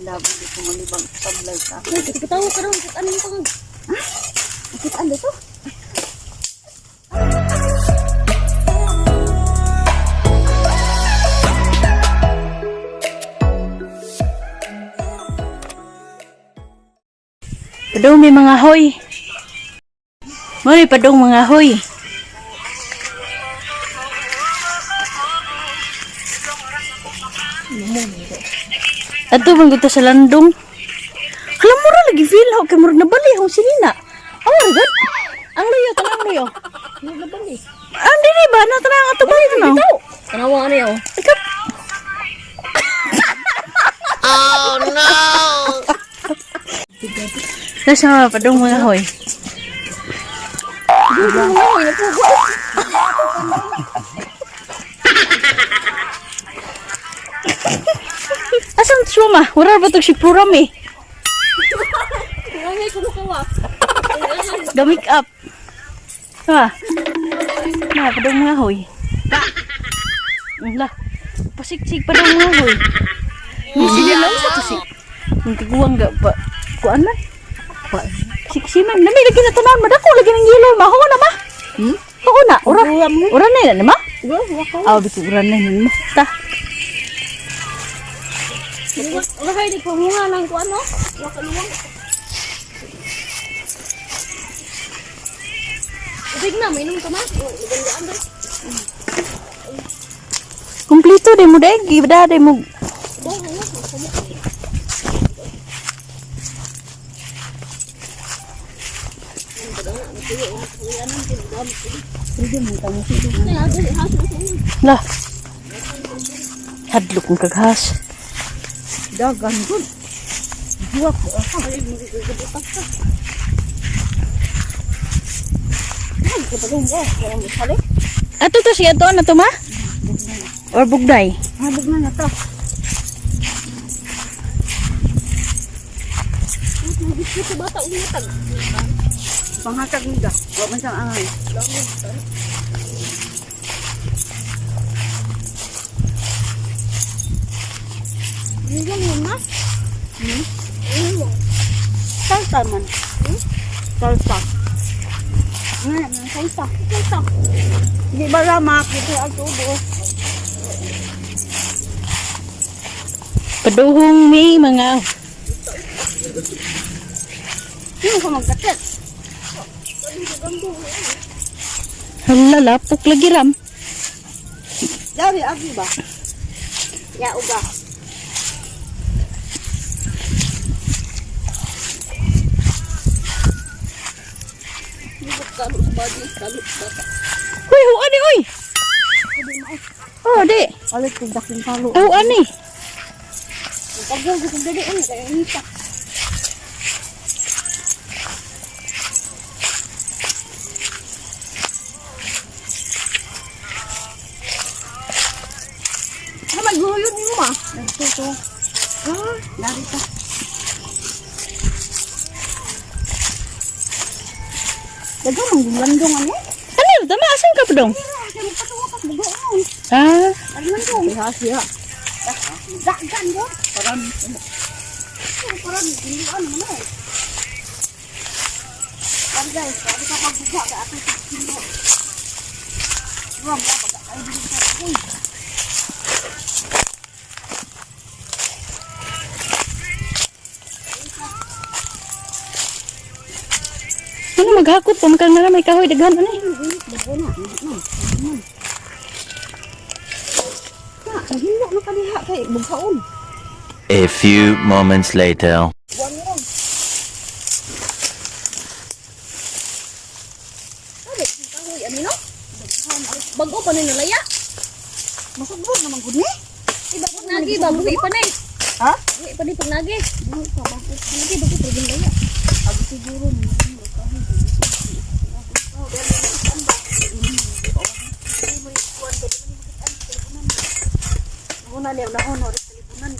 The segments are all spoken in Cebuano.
Labo dito malibang sablay ka. Ay, katawa ka ron. Ano yung pangag? Nakitaan dito? Padong may mga hoy. Mori padong mga hoy. Ato man gud sa landong. Hala mura lagi feel ho kay murag nabali hong sinina. Awar gud. Ang luyo tanang luyo. Nabali. Ang dili ba na tanang ato ba ito no? Tanawa ano yun? Ikaw. Oh no! Nasa padong mga hoy. Asan siya ma? Wala ba itong si Puram eh? Ay, kumukawa. Gamik up. Ha? Na, padong mga hoy. Wala. Pasiksik padong mga hoy. Ni sila lang sa to si. Ang kiguang ga pa. Kuan man? Pa. Siksi man. Nami lagi na tanan madako lagi ng yelo ma. Huo na ma. Hmm? Huo na. Ura. Ura na yun, ma. Aw, biko ura na yun mo. Ta. Wala kayo, di pamunga lang ko ano? Wala kaluwang. Ubig na, mainom ka ma. Magandaan ba? Kumplito di mo deg, gibda di mo. La. Hadlok ng kaghas. Dagan gud. Duwa ko ako. Ay, kapadong ba? Wala mo sali. Ato to siya to na to ma? Or bugday? Habog na na to. Panghatag nila. Wa man siyang angay. Yun yun ma? Hmm? Salsa man. Hmm? Salsa. Nga, nga, salsa. Salsa. Di ba ramak? Dito ang tubo. Paduhong may mga Sino ka magkatid? hala lapok lagi ram. Dari, agi ba? Ya, uga. Huy, huan ni oy. Oh, di. Alit kong daking talo. Huan ni. Pagyo, gusto dali, ano, kaya inita. Ano ba, yun mo ma? Nagtuto. Ah, narito. Dagang manggulandong ano? Ano yun? Tama, asan ka padong? Kaya magpatuwa ka, bugoon. Ah, Landong. Siya. Dagan mo. Parang, parang, hindi ano mo. Parang guys, sabi ka pagbuga, ka ato sa kilo. Ruang ka, pag ay bilog sa uy. ano maghakot pa makang na may kahoy daghan ani. Na, nahilo na kaniha kay bughaon. A few moments later. Kahoy, ano no? Bago pa ni nalaya. Masugbog naman gud ni. Iba pag nagi ba? Buhi pa na eh. Ha? Buhi pa ni pag nagi. Buhi pa ba? Nagi, bago pa rin laya. Agi siguro ni nahilo kahoy. Una niya, una honor sa libunan.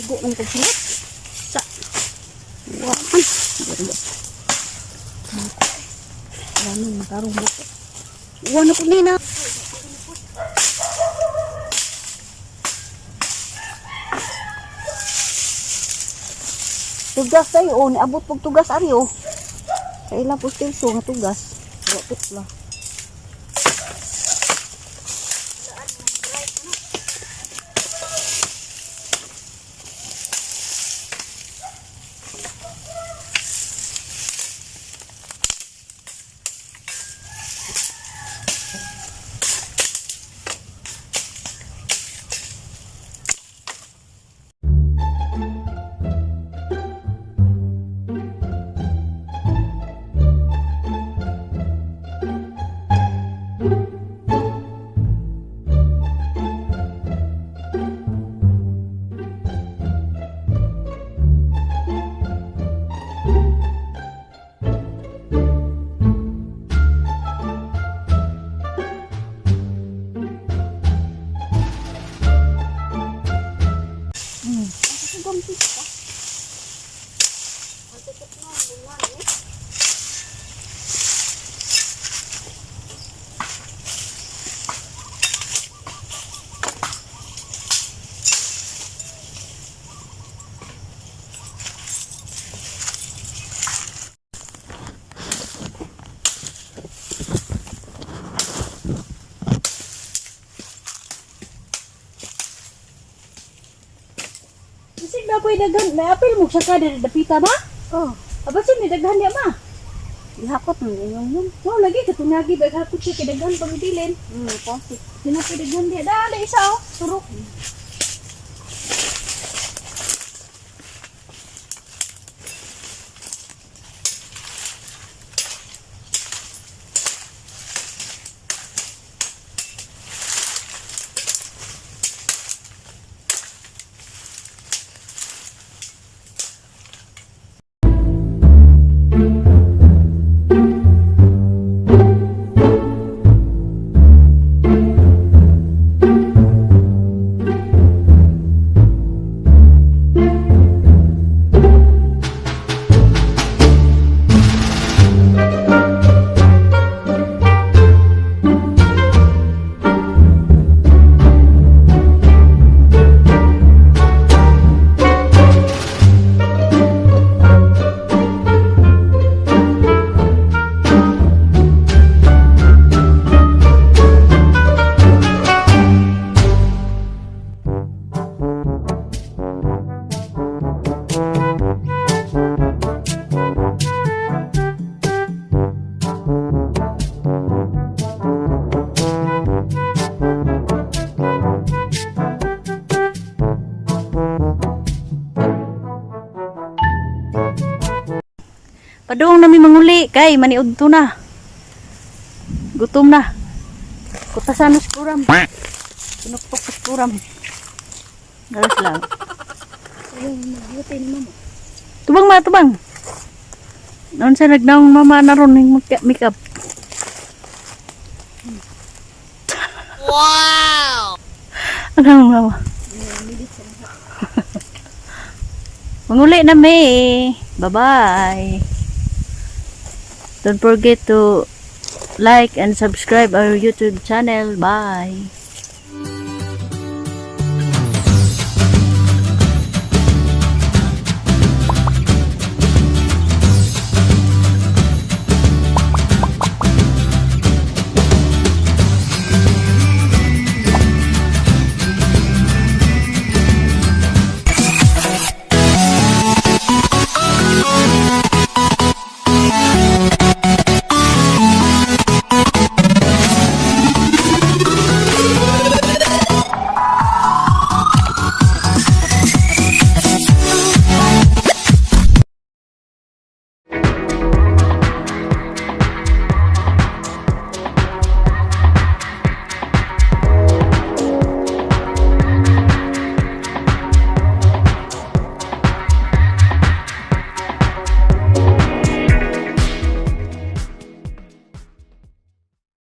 Igo ng pagsulat. Sa. Wa man. Ano makarong buko. Wa na po nina. Tugas tayo, oh, niabot pag tugas ari oh. Sa ilang pustilso nga tugas. Wa putla. Bisig na ko'y daghan, may apil mo sa kada dapita ba? Oh, Abasin may daghan niya ma. ihakot mo yung yun. Wow, lagi katunagi ba hakot siya kay daghan pangbilin. Posit. Sino ko'y daghan diya? Dali isa oh, surok. Padung nami manguli kay maniudto na. Gutom na. Kutasan na skuram. Pinukpok sa skuram. Galas lang. Tubang ma, tubang. Noon sa nagnaong mama na ron yung make up. Wow! Ano ang mama? Manguli na may. Bye-bye. Don't forget to like and subscribe our YouTube channel. Bye.